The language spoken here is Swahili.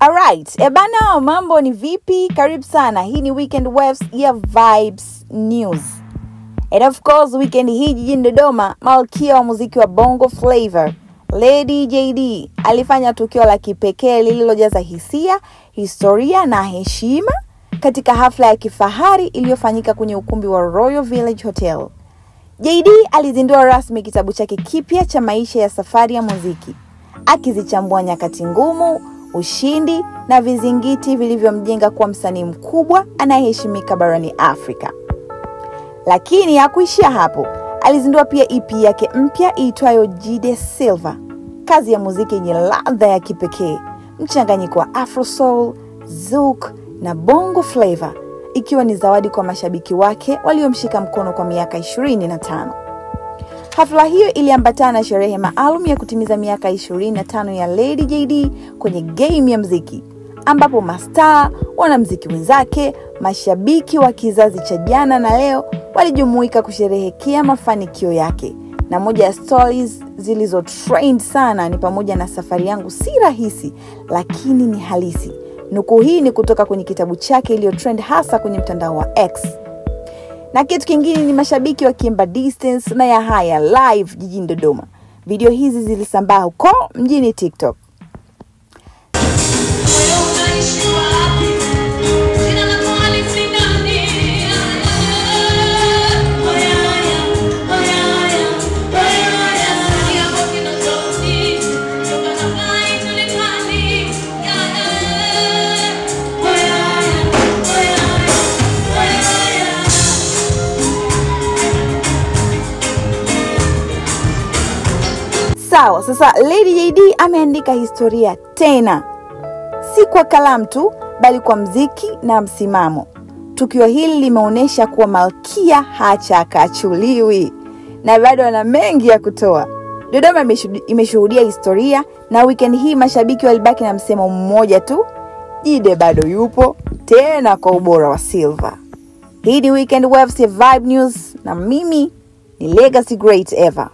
Alright, ebana, mambo ni vipi? Karibu sana. Hii ni Weekend Waves ya Vibes News. And of course, weekend hii jijini Dodoma, malkia wa muziki wa Bongo Flava, Lady JD, alifanya tukio la kipekee lililojaza hisia, historia na heshima katika hafla ya kifahari iliyofanyika kwenye ukumbi wa Royal Village Hotel. JD alizindua rasmi kitabu chake kipya cha maisha ya safari ya muziki, akizichambua nyakati ngumu, ushindi na vizingiti vilivyomjenga kuwa msanii mkubwa anayeheshimika barani Afrika. Lakini hakuishia hapo. Alizindua pia EP yake mpya iitwayo Jide Silva, kazi ya muziki yenye ladha ya kipekee, mchanganyiko wa Afro Soul, Zouk na Bongo Flava, ikiwa ni zawadi kwa mashabiki wake waliomshika mkono kwa miaka 25. Hafla hiyo iliambatana na sherehe maalum ya kutimiza miaka 25 ya Lady JD kwenye game ya muziki, ambapo mastaa, wanamuziki wenzake, mashabiki wa kizazi cha jana na leo walijumuika kusherehekea mafanikio yake. Na moja ya stories zilizo trend sana ni pamoja na safari yangu si rahisi lakini ni halisi. Nukuu hii ni kutoka kwenye kitabu chake iliyo trend hasa kwenye mtandao wa X. Na kitu kingine ni mashabiki wakiimba Distance na Yahaya live jijini Dodoma. Video hizi zilisambaa huko mjini TikTok. Sawa, sasa Lady JD ameandika historia tena. Si kwa kalamu tu, bali kwa mziki na msimamo. Tukio hili limeonesha kuwa malkia hachakachuliwi na bado ana mengi ya kutoa. Dodoma imeshuhudia historia, na weekend hii mashabiki walibaki na msemo mmoja tu: Jide bado yupo, tena kwa ubora wa silver. Hii ni Weekend Waves ya Vibe News, na mimi ni Legacy Great Eva.